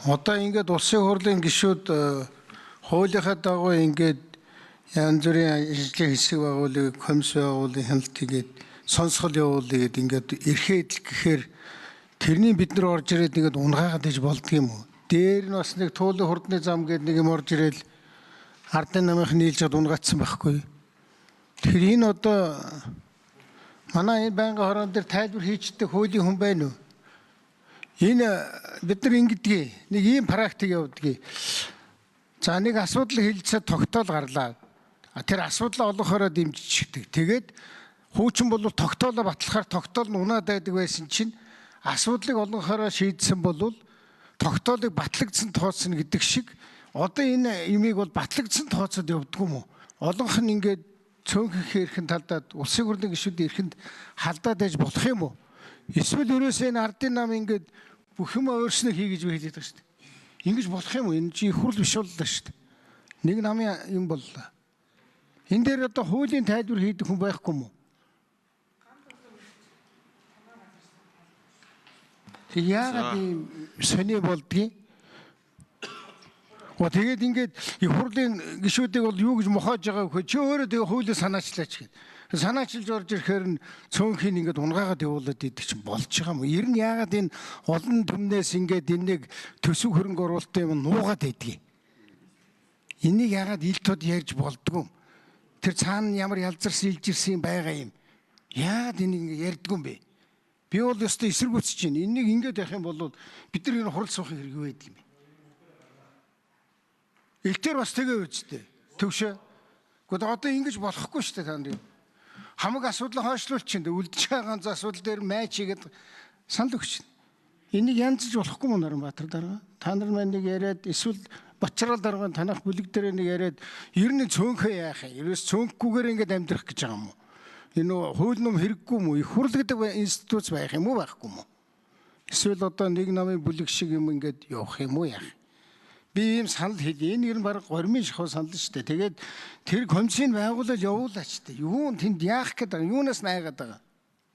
Одоо ингээд улсын хурлын гишүүд хуулийнхаа дагуу ингээд янз бүрийн ажлын хэсэг байгуулъя, комисс байгуулъя, хяналт хийгээд сонсгол явуулъя гэд ингээд эрхээ идэл гэхээр тэрний бид нар орж ирээд ингээд унгаагаад иж болдго юм уу? Дээр нь бас нэг туулын хурдны зам гээд нэг юм орж ирээл ардын намынх нийлж чад унгаацсан байхгүй. Тэгэхээр энэ одоо манай энэ байнгын хорон дээр тайлбар хийчдэг хуулийн хүн байна уу? Энэ бид нар ингэдгийг нэг ийм практик явуулдгийг. За нэг асуудал хилцээ тогтоол гарлаа. Тэр асуудлаа олонхороо дэмжчихдэг. Тэгээд хуучин бол тогтоолоо батлахаар тогтоол нь унаад байдаг байсан чинь асуудлыг олонхороо шийдсэн бол тогтоолыг батлагдсан тооцно гэдэг шиг одоо энэ юмыг бол батлагдсан тооцоод явдггүй юм уу? Олонх нь ингээд цөөнхөх эрхэн талдаад улсын хурлын гишүүдийн эрхэнд халдаад байж болох юм уу? Эсвэл ерөөсөө энэ ардын нам ингээд бүх юм өөрснөө хий гэж хэлээд байгаа шүү дээ. Ингэж болох юм уу? Энэ чи их хурл биш боллоо шүү дээ. Нэг намын юм боллоо. Энэ дээр одоо хуулийн тайлбар хийдэг хүн байхгүй юм уу? Тэг яагаад ийм сони болдгийг? Оо тэгээд ингээд их хурлын гишүүдийг бол юу гэж мохоож байгаа вэ? Чи өөрөө тэгээ хуулийг санаачлаач гэд. Санаачилж орж ирэхээр нь цөөнхийн ингээд унгаагаад явуулаад идэг чинь болж байгаа юм. Ер нь яагаад энэ олон түмнээс ингээд энийг төсөв хөрөнгө оруулалтын юм нуугаад байдгийг. Энийг яагаад ил тод ярьж болдгоо юм. Тэр цаана ямар ялзарсан илжирсэн юм байгаа юм. Яагаад энийг ингээд ярьдгүй юм бэ? Би бол ёстой эсэргүүцэж байна. Энийг ингээд явах юм бол бид нар энэ хурал суухын хэрэг юу байдаг юм бэ? Элтер бас тэгээ үсттэй. Төвшөө. Гэхдээ одоо ингэж болохгүй шүү дээ та нарын. Хамаг асуудлаа хойшлуулчих чинь үлдэж байгаа ганц асуудал дээр майч хийгээд санал өгч чинь. Энийг янзж болохгүй мөн Наранбаатар дарга. Та нар маань нэг яриад эсвэл Бочрал дарга танах бүлэг дээр нэг яриад ер нь цөөнхөө яах юм. Ерөөс цөөнхгүйгээр ингэж амьдрах гэж байгаа юм уу? Энэ хууль ном хэрэггүй юм уу? Их хурл гэдэг институт байх юм уу байхгүй юм уу? Эсвэл одоо нэг намын бүлэг шиг юм ингээд явах юм уу яах юм? Би ийм санал хэлье. Энэ ер нь баг гормын шахуу санал шүү дээ. Тэгээд тэр комиссийг байгуулаад явуулаач дээ. Юу тэнд яах гээд байгаа? Юунаас найгаад байгаа?